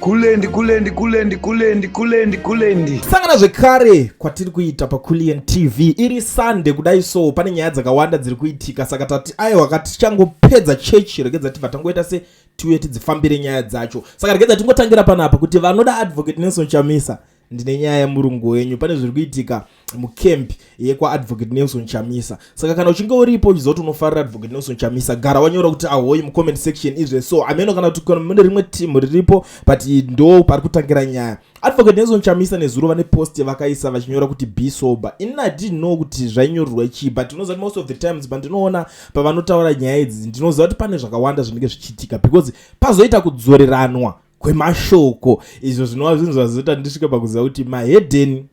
Kulendi, kulendi, kulendi, kulendi, kulendi, kulendi. Sangana zvekare kwatiri kuita paCulian TV. Iri Sunday kudai, so pane nyaya dzakawanda dziri kuitika, saka tati aiwa, katichangopedza chechi, regedza tibva tangoita se tiuye tidzifambire nyaya dzacho. Saka regedza tingotangira panapa kuti vanoda Advocate Nelson Chamisa, ndine nyaya yemurungu wenyu. Pane zviri kuitika mucamp yekwaAdvocate Nelson Chamisa. Saka kana uchinge uripo uchiziva kuti unofarira Advocate Nelson Chamisa, gara wanyora kuti ahoi mucomment section izve. So ameno kana kuti mune rimwe team riripo, but ndo pari kutangira nyaya. Advocate Nelson Chamisa nezuro vane post yavakaisa vachinyora kuti "Be sober". Ini I didn't know kuti zvainyorerwa chii, but unoziva kuti most of the times pandinoona pavanotaura nyaya idzi, ndinoziva kuti pane zvakawanda zvinenge zvichiitika, because pazoita kudzoreranwa kwemashoko, izvo zvinova zvinhu zvazoita ndisvike pakuziva kuti mahedheni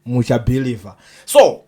muchabhilivha. So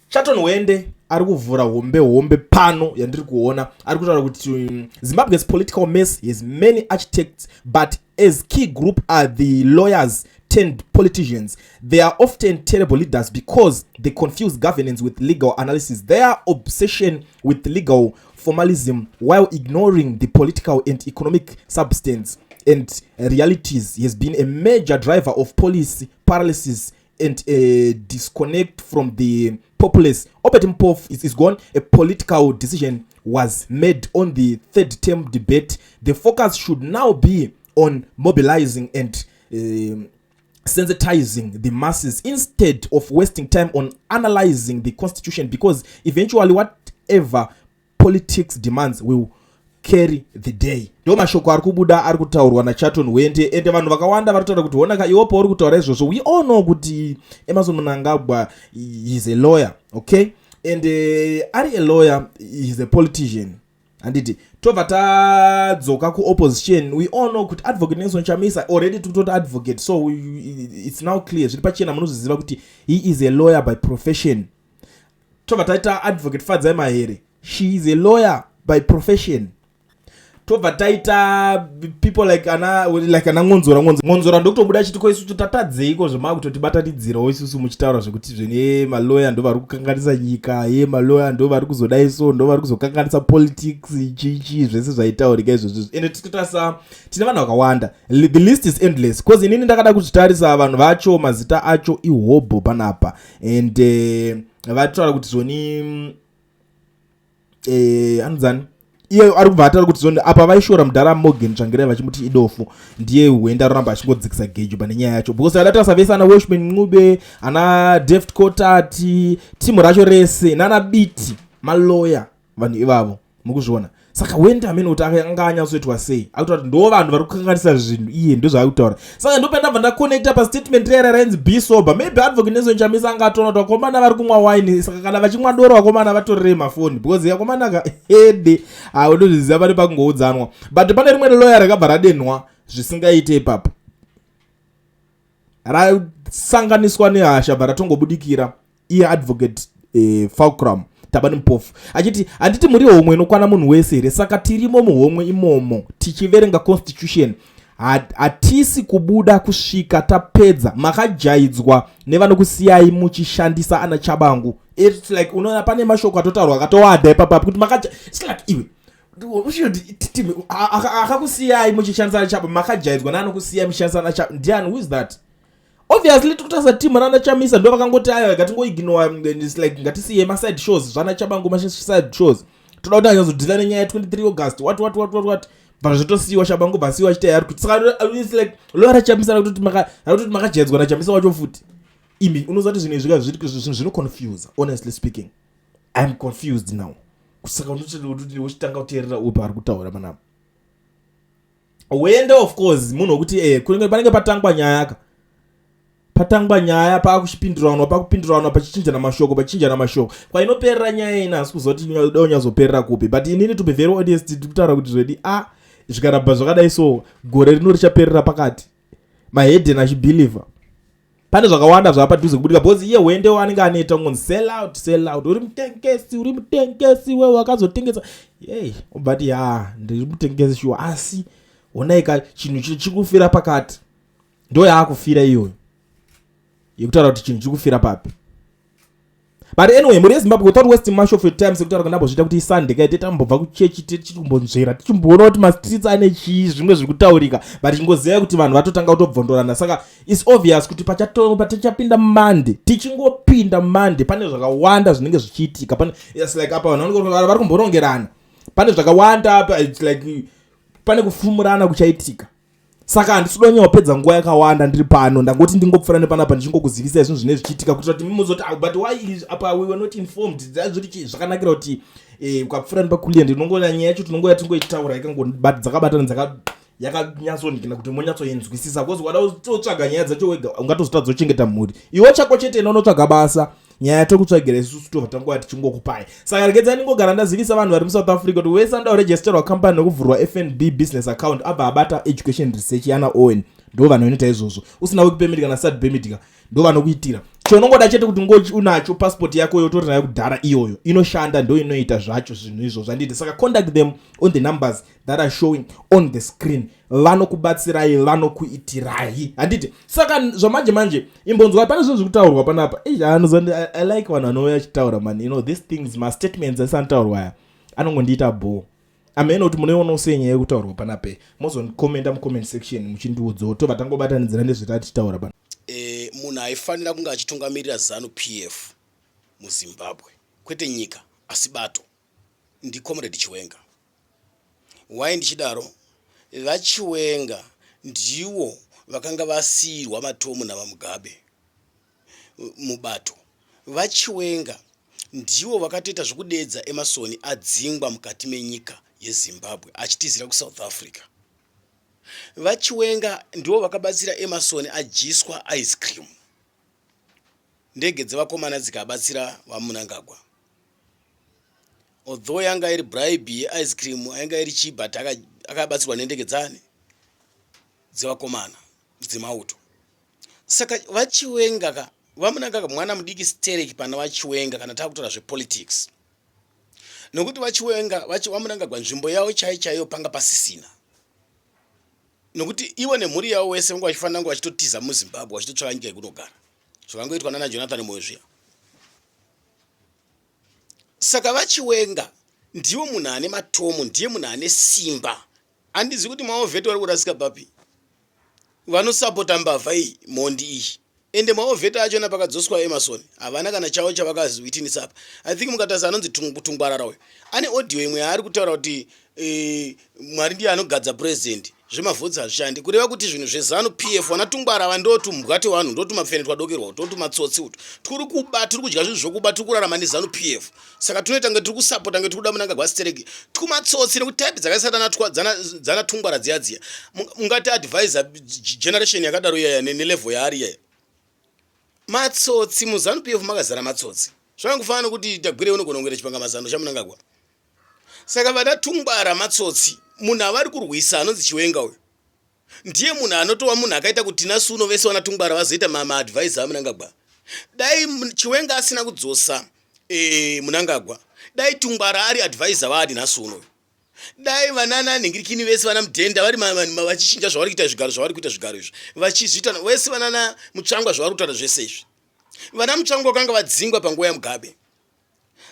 Chaton Wende ari kuvhura hombe hombe pano yandiri kuona. Ari kutaura kuti Zimbabwe's political mess has many architects, but as key group are the lawyers turned politicians. They are often terrible leaders because they confuse governance with legal analysis. Their obsession with legal formalism while ignoring the political and economic substance and realities has been a major driver of policy paralysis and a disconnect from the populace. Obert Mpofu is gone. A political decision was made on the third term debate. The focus should now be on mobilizing and sensitizing the masses instead of wasting time on analyzing the constitution, because eventually whatever politics demands will carry the day. Ndo mashoko ari kubuda, ari kutaurwa naChaton Wende. Ende vanhu vakawanda vari kutaura kuti honaka, iwo pauri kutaura izvozvo, we all know kuti Emmerson Mnangagwa is a lawyer, okay? And ari a lawyer, is a politician, handiti? Tobva tadzoka kuopposition. We all know kuti Advocate Nelson Chamisa, already tikutoti advocate, so it's now clear, zviri pachena, munozviziva kuti he is a lawyer by profession. Tobva taita Advocate Fadzai Mahere, she is a lawyer by profession. Tobva taita people like ana Ngonzora. Ngonzora ndokutobuda achiti, "Ko isusu tatadzeiko zvemakutotibatanidzirawo isusu muchitaura zvekuti zvene maloya ndo vari kukanganisa nyika ye maloya, ndo vari kuzodai, so ndo vari kuzokanganisa politics?" Chichi zvese zvaitaurika izvozvo. Ende tikutarisa, tine vanhu vakawanda. The list is endless, because inini ndakada kuzvitarisa vanhu vacho, mazita acho ihobho panapa. And vataura kuti zvoni anonzani iye ari kubva ataura kuti zvoni apa vaishora mudhara Morgan Tsvangirai vachimuti idofu. Ndiye Hwenda roramba achingodzikisa gejo pane nyaya yacho, because adatarisa vese ana Welshman Ncube, ana David Coltart, timu racho rese nana Biti, maloya vanhu ivavo, mukuzviona. Saka Wende amene kuti anga anyatsoitwa sei, akutaura kuti ndo vanhu vari kukanganisa zvinhu, iye ndo zvaari kutaura. Saka ndo pandabva ndaconnecta pastatement rera rainzi "Be sober". Maybe Advocate Nelson Chamisa anga atoona kuti vakomana vari kumwa wine, saka kana vachimwa doro, vakomana vatorerei mafoni, because vakomana ka ede haunozviziva, pane pakungoudzanwa. But pane rimwe lawyer rakabva radenhwa zvisingaite ipapo, rasanganiswa nehasha, bva ratongobudikira iye Advocate Fulcrum Tabani Mpofu achiti, "Handiti muri homwe inokwana munhu wese here? Saka tirimo muhomwe imomo tichiverenga constitution. Hatisi kubuda kusvika tapedza. Makajaidzwa nevanokusiyai muchishandisa ana Chabangu." It's like unoona pane mashoko atotaurwa akatowanda ipapapo kuti makaja, it's like iwe akakusiyai muchishandisa ana Chabangu, makajaidzwa neanokusiyai muchishandisa ana Chabangu, ndiani? Who is that? Obviously tikutarisa timu rana Chamisa, ndo vakangoti ayo ngatingoignore. It's like ngatisiye maside shows zvana Chabangu, maside shows, toda kuti anyazodhila nenyaya ya23 August, what what what what what, bva zvotosiyiwa. Chabangu bvasiyiwa achita ari kuti. Saka it's like lawyer raChamisa rakutoti makajaidzwa naChamisa wacho futi. Imi unoziva kuti zvinhu izvi zvinhu zvinoconfuse. Honestly speaking, I'm confused now. Saka uchitanga kuteerera upi ari kutaura panapa? Wende, of course, munhu wekuti kunenge panenge patangwa nyaya ka, patangwa nyaya, paakuchipinduranwa, pakupinduranwa, pachichinjana mashoko, pachichinjana mashoko, kwainoperera nyaya ina asi kuzoti da unyazoperera kupi. But inini, to be very honest, tiri kutaura kuti zvedi a zvikaramba zvakadai, so gore rino richaperera pakati mahedhen achibhilivha. Pane zvakawanda zvava padhuze kubudika, because iye Hwende anenge anoita kungonzi sell out, sell out, uri mutengesi, uri mutengesi, we wakazotengesa yei. But ya, ndiri mutengesi shuwa, asi onaika chinhu chiri kufira pakati, ndo yaakufira iyoyo yekutaura kuti chinhu chiri kufira papi. But anyway, mhuri yeZimbabwe, without wasting much of your time, sekutaura kwandambozviita kuti iSunday kai, tetambobva kuchechi, tichikumbonzvera, tichimboona kuti mastreets ane chii, zvimwe zviri kutaurika, but chingoziva kuti vanhu vatotanga kutobvondorana. Saka it's obvious kuti patichapinda Monday, tichingopinda Monday, pane zvakawanda zvinenge zvichiitika. Pane, it's like apa vanhu vari kumborongerana, pane zvakawanda, it's like pane kufumurana kuchaitika. Saka handisi kuda kunyanya nguva yakawanda ndiri pano. Ndangoti ndingopfuura nepanapa ndichingokuzivisai zvinhu zvinenge zvichiitika, kuitira kuti muzoti, "Ah, but why is apa we were not informed?" Zvoti zvakanakira kuti ukapfuura nepaKulliant, ndinongoona nyaya yacho, tinongoya tingoitaura dzakabatana, yakanyatsonhikina kuti monyatsoinzwisisa, because wada kutotsvaga nyaya dzacho wega, ungatozotadza kuchengeta mhuri. Iwe chako chete enda unotsvaga basa, nyaya tokutsvagira isusu, tobva tanguva tichingokupai. Saka regedzai ndingogara ndazivisa vanhu vari muSouth Africa kuti wese anoda kuregisterwa company nekuvhurwa FNB business account, abva abata Education Research yana Owen. Ndo vanhu vanoita izvozvo. Usina work permit kana study permit ka, ndo vanokuitira. Chaunongoda chete kuti ngo unacho passport yako yotori nayo kudhara, iyoyo inoshanda, ndo inoita zvacho zvinhu izvozvo, handiti? Saka contact them on the numbers that are showing on the screen. Vanokubatsirai, vanokuitirai, handiti? Saka zvamanje manje, imbonzwa, pane zvinhu zviri kutaurwa panapa. I like vanhu vanouya achitaura, man. These things, mastatements asanotaurwa aya anongondiita bho. Amene kuti munoionawo sei nyaya yekutaurwa panapa? Mozondikomenda mucomment section muchindiudzawo, tobva tangobatanidzira nezvetatichitaura pana. Munhu aifanira kunge achitungamirira ZANU PF muZimbabwe, kwete nyika asi bato, ndiComrade Chiwenga. Wai ndichidaro? VaChiwenga ndiwo vakanga vasiyirwa matomu navaMugabe mubato. VaChiwenga ndiwo vakatoita zvekudedza Emmerson adzingwa mukati menyika yeZimbabwe achitizira kuSouth Africa. VaChiwenga ndivo vakabatsira Emmerson adyiswa ice cream, ndege dzevakomana dzikabatsira vaMnangagwa. Although yanga iri bribe yeice cream, yanga iri chii, but akabatsirwa nendege dzani? Dzevakomana, dzemauto. Saka VaChiwenga ka, vaMnangagwa mwana mudiki stereki pana VaChiwenga kana taakutaura zvepolitics, nokuti VaChiwenga, vaMnangagwa nzvimbo yavo chai chaiyo panga pasisina, nokuti ivo nemhuri yavo wese vanga vachifanira kunge vachitotiza muZimbabwe, vachitotsvaka nyika yekunogara, zvakangoitwa nana Jonathan Moyo zviya. Saka VaChiwenga ndivo munhu ane matomo, ndiye munhu ane simba. Handizivi kuti mawar vet vari kurasika papi, vanosapota mbavha iyi, mhondi iyi. Ende mawar vet achona, pakadzoswa Emmerson, havana kana chavo chavakaziwitinisa apa. I think mukatarisa anonzi Tungwarara uyo, ane audio imwe yaari kutaura kuti Mwari ndiye anogadza president, zvemavhotsi hazvishandi. Kureva kuti zvinhu zveZANU PF, vana Tungwara ava ndotumbwa tevanhu, ndotumapfene twadokerwa, ndotumatsotsi utu turi kuba, turi kudya zvinhu zvokuba, tiri kurarama neZANU PF. Saka tunoita kunge tiri kusapota, kunge tiri kuda Mnangagwa stereki. Tumatsotsi, nekuti type dzakaisatana dzana Tungwara dziya dziya, ungati advisor generation yakadaro iyaya nelevel yaari iyaya? Matsotsi muZANU PF makazara matsotsi. Zvakangofanana nekuti Tagwirei unogona kungoita chipangamazano chaMnangagwa. Saka vana Tungwara matsotsi. Munhu avari kurwisa anonzi Chiwenga uyu ndiye munhu anotova munhu akaita kuti nasuno vese vana Tungwara vazoita maadvisor aMnangagwa. Dai Chiwenga asina kudzosa Mnangagwa, dai Tungwara ari advisor vaadi nhasi unoyu? Dai vanana nhingirikini vese, vana Mudhenda, vari vachichinja zvavari kuita, zvigaro zvavari kuita, zvigaro izvi vachizviita vese, vanana Mutsvangwa zvavari kutaura zvese izvi, vana Mutsvangwa vakanga vadzingwa panguva yaMugabe.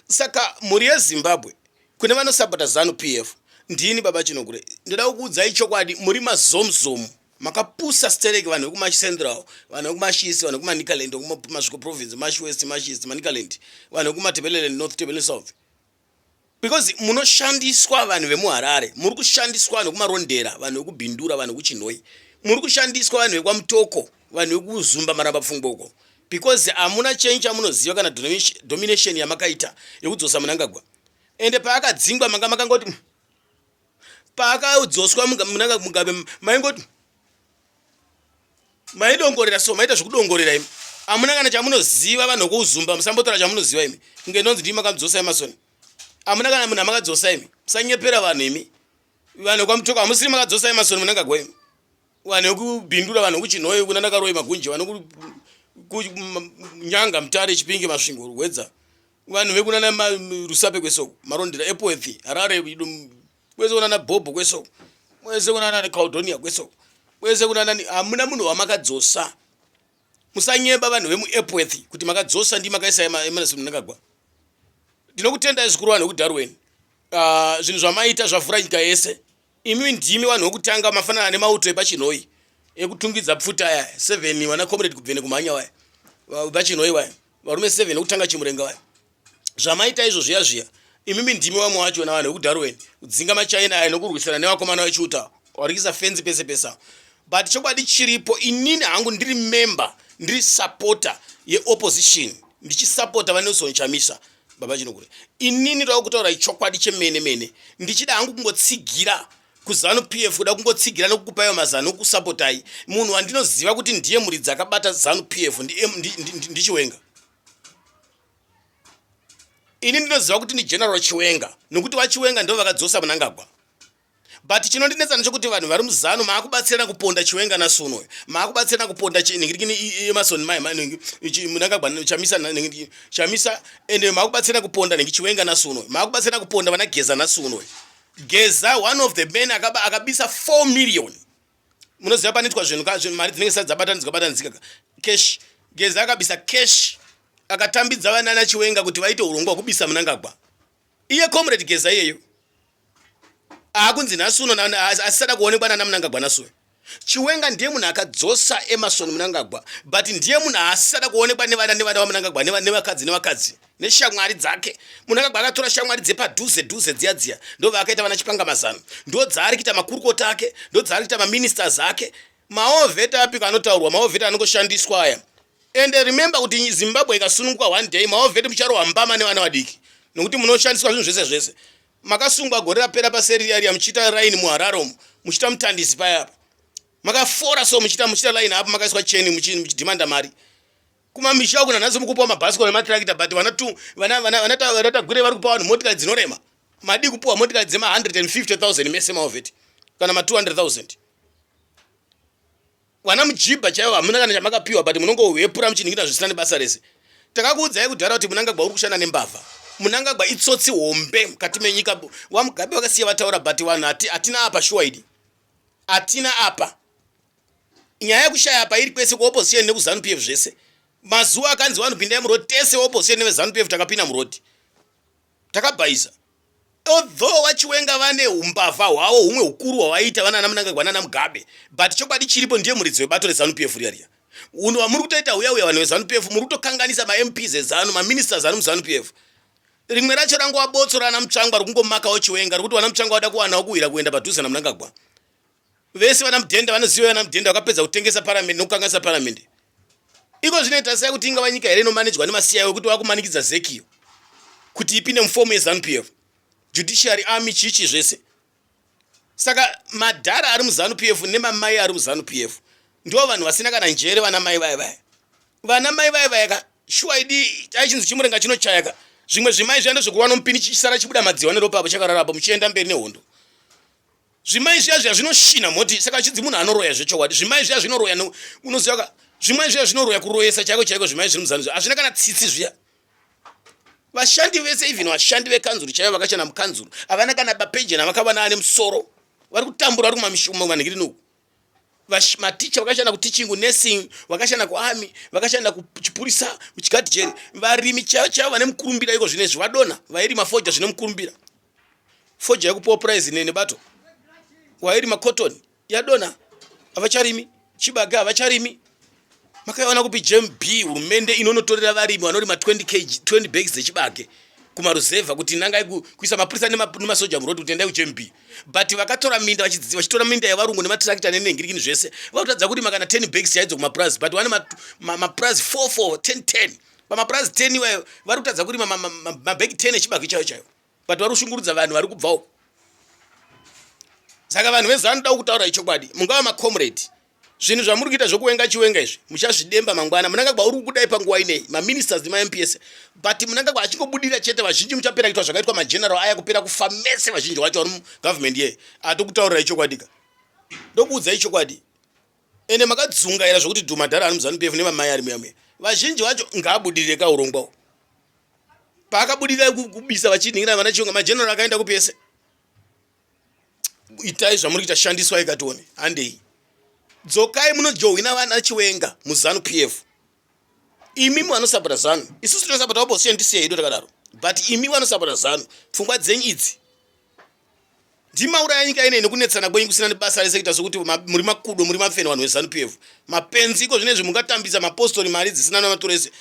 Saka mhuri yeZimbabwe, kune vanosapota ZANU PF, ndini Baba Chinogure, ndoda kukuudzai chokwadi: muri mazomzomu, makapusa stereki. Vanhu vekuMash Central, vanhu vekuMashisi, vanhu vekuManicaland, vekuMasvingo Province, Mash West, Mash East, Manicaland, vanhu vekuMatebeleland North, Tebele South, because munoshandiswa. Vanhu vemuHarare muri kushandiswa, vanhu vekuMarondera, vanhu vekuBindura, vanhu vekuChinhoi muri kushandiswa, vanhu vekwaMutoko, vanhu vekuZumba, Maramba Pfungoko, because hamuna chenyu chamunoziva kana domination yamakaita yekudzosa Mnangagwa. Ende paakadzingwa manga makangoti, paakadzoswa Mugabe maingoti maidongorera, so maita zvekudongorera imi, hamuna kana chamunoziva. Vanhu vekuZumba, musambotaura chamunoziva imi, kunge ndonzi ndii makamudzosa Emmerson. Hamuna kana munhu amakadzosa imi, musanyepera vanhu imi. Vanhu vekwaMutoko, hamusiri makadzosa Emmerson Mnangagwa imi. Vanhu vekuBindura, vanhu vekuChinhoyi, kuna naKaroi, Magunje, vanhu vekuNyanga, Mutare, Chipinge, Masvingo, Rwedza, vanhu vekunana Rusape kwesoko, Marondera, Epworth, Harare kwese, kunana Bhobho kwesoko kwese, kunana Caledonia kwesoko kwese, kunana, hamuna munhu wamakadzosa. Musanyeba vanhu vemuEpworth kuti makadzosa ndi makaisa Emmerson Mnangagwa. Ndinokutendai zvikuru vanhu vekuDarwen. Zvinhu zvamaita zvavhura nyika yese. Imi ndimi vanhu vekutanga mafanana nemauto epaChinhoyi ekutungidza pfuti aya 7 vana comrade Kubvene kumhanya vaya vachinhoyi vaya varume 7 vekutanga Chimurenga vaya. Zvamaita izvo zviya zviya imimi ndimi vamwe vacho na vanhu vekuDarwen kudzinga maChina aya nokurwisana nevakomana vechiuta vari kuisa fenzi pese pese apo. But chokwadi chiripo inini hangu ndiri member ndiri supporter yeopposition ndichisapota vaNelson Chamisa baba Chinokure inini ndoda kutaura chokwadi chemene mene ndichida hangu kungotsigira kuzanu PF kuda kungotsigira nokukupaiwo mazano okusapotai munhu wandinoziva kuti ndiye muridzi akabata zanu PF ndiChiwenga ini ndinoziva kuti ndiGeneral Chiwenga nokuti vaChiwenga ndivo vakadzosa Mnangagwa. But chinondinetsa ndechekuti vanhu vari muzanu maakubatsirana kuponda Chiwenga nasuno uyu maakubatsirana kuponda nhingirini Emerson mai Mnangagwa Chamisa Chamisa ende maakubatsirana kuponda nhingi Chiwenga nasuno uyu maakubatsirana kuponda vana Geza nasuno uyu Geza one of the men akabisa 4 million munoziva panoitwa zvinhu ka mari dzinenge zisati dzabatanidzwa batanidzika ka cash Geza akabisa cash akatambidza vanana Chiwenga kuti vaite urongwa hwekubisa Mnangagwa iye comrade Geza iyeyo aakunzi nhasi uno asisada kuonekwa nana Mnangagwa nhasi uyo Chiwenga ndiye munhu akadzosa Emerson Mnangagwa but ndiye munhu asisada kuonekwa nevana nevana vaMnangagwa nevakadzi nevakadzi neshamwari dzake Mnangagwa akatora shamwari dzepadhuze dhuze dziya dziya ndo vaakaita vana chipangamazano ndo dzaari kuita makurukota ake ndo dzaari kuita maministers ake maovheta apiko anotaurwa maovheta anongoshandiswa aya And remember kuti Zimbabwe ikasununguka one day maovheti mucharohwa mbama nevana vadiki nokuti munoshandiswa zvinhu zvese zvese. Makasungwa gore rapera paseri riya riya muchiita line muHarare umu muchiita mutandisi paya apa. Makafora so muchiita muchiita line apo makaiswa cheni muchidhimanda mari. Kumamisha uku nanhasi mukupiwa mabhasikoro nematractor but vana tu vana vana vana Tagwirei vari kupa vanhu motikari dzinorema. Madii kupiwa motikari dzema 150,000 mese maovheti kana ma 200,000. Vana mujibha chaivo hamuna kana chamakapiwa but munongohwepura muchiningira zvisina nebasa rese. Takakuudzai kudhara kuti Munangagwa uri kushanda nembavha. Munangagwa itsotsi hombe mukati menyika. VaMugabe vakasiya vataura but vanhu hatina apa shuwa idi. Hatina apa. Nyaya yekushaya apa iri kwese kuopposition nekuZanu PF zvese. Mazuva akanzi vanhu pindai muroad tese opposition neveZanu PF takapinda muroad. Takabhaisa. Although vaChiwenga vane humbavha hwavo humwe hukuru hwavaiita vana Mnangagwa nana Mugabe but chokwadi chiripo ndiye muridzi webato reZanu PF riya riya. Hunhu hwamuri kutoita huya huya vanhu veZanu PF muri kutokanganisa maMPs eZanu maministers ari muZanu PF. Rimwe racho rangova botso rana Mutsvangwa rikungomakawo Chiwenga rikuti vana Mutsvangwa vada kuwanawo kuwira kuenda padhuze naMnangagwa. Vese vana Mudhenda vanoziva vana Mudhenda vakapedza kutengesa paramende nekukanganisa paramende. Iko zvinoita sei kuti ingava nyika here inomanejwa nemasiya wekuti vakumanikidza ZEC iyo kuti ipinde mufomu yeZanu PF. Judiciary, army, chichi zvese. Saka madhara ari muZanu PF nemamai ari muZanu PF ndivo vanhu vasina kana njere vana mai vaya vaya. Vana mai vaya vaya ka shuwa idi aichinzi chimurenga chinochaya ka zvimwe zvimai zviya ndozvekurwa nomupini chichisara chibuda madziwa neropa apo chakarara apo muchienda mberi nehondo. Zvimai zviya zviya zvinosvina mhoti saka chidzi munhu anoroya zvechokwadi zvimai zviya zvinoroya unoziva ka zvimai zviya zvinoroya kuroyesa chaiko chaiko zvimai zviri muzanu zviya hazvina kana tsitsi zviya vashandi vese even vashandi vekanzuru chaivo vakashanda mukanzuru havana kana mapenjeni avakavana ane musoro vari kutambura vari kumanhikirino uku maticha vakashanda kuteaching kunursing vakashanda kuarmy vakashanda kuchipurisa kuchigadhijeri varimi chaivo chaivo vane mukurumbira iko zvino izvi vadonha vairima fodya zvine mukurumbira Fodya yekupiwa prize nebato wairima cotton yadona havacharimi chibage havacharimi makaiona kupi jmb hurumende inonotorera varimi vanorima 20 kg 20 bags dzechibage kumaruzevha kuti nangai kuisa mapurisa nemasoja muroad kuti endai kujmb but vakatora minda vachitora minda yevarungu nematirakita nenengirikini zvese vakutadza kurima kana 10 bags chaidzo kumapurazi but vane mapurazi 4 4 10 10 pamapurazi 10 iwayo vari kutadza kurima mabhegi 10 echibage chaiyo chaiyo but vari kushungurudza vanhu vari kubva uko saka vanhu vezanu da kutaura ichokwadi mungava macomrade zvinhu zvamuri kuita zvekuwenga chiwenga izvi muchazvidemba mangwana munangagwa uri kukudai panguva inei maministers nemamps but munangagwa achingobudira chete vazhinji muchapera kuitwa zvakaitwa mageneral aya kupera kufa mese vazhinji vacho vari mugovernment yeye atokutaurira ichokwadika ndokuudzai chokwadi ende makadzungaira zvekuti dhumadhara ari muzanu pf nemamai ari muya muya vazhinji vacho ngaabudirire ka urongwa uhu paakabudira kubisa vachinhingira vana chionga mageneral akaenda kupi ese itai zvamuri kuita shandiswai katione handei dzokai munojohwina vana chiwenga muzanu p f. Imi vanosapota ZANU, isusu tinosapota opposition, tisiye hedu takadaro, but imi vanosapota ZANU, pfungwa dzenyu idzi ndimauraya nyika inei nekunetsana kwenyu kusina nebasa rese, kuita sokuti muri makudo, muri mafeni. Vanhu veZANU PF mapenzi. Iko zvinezvi mungatambisa mapostori mari dzisina namaturo ese.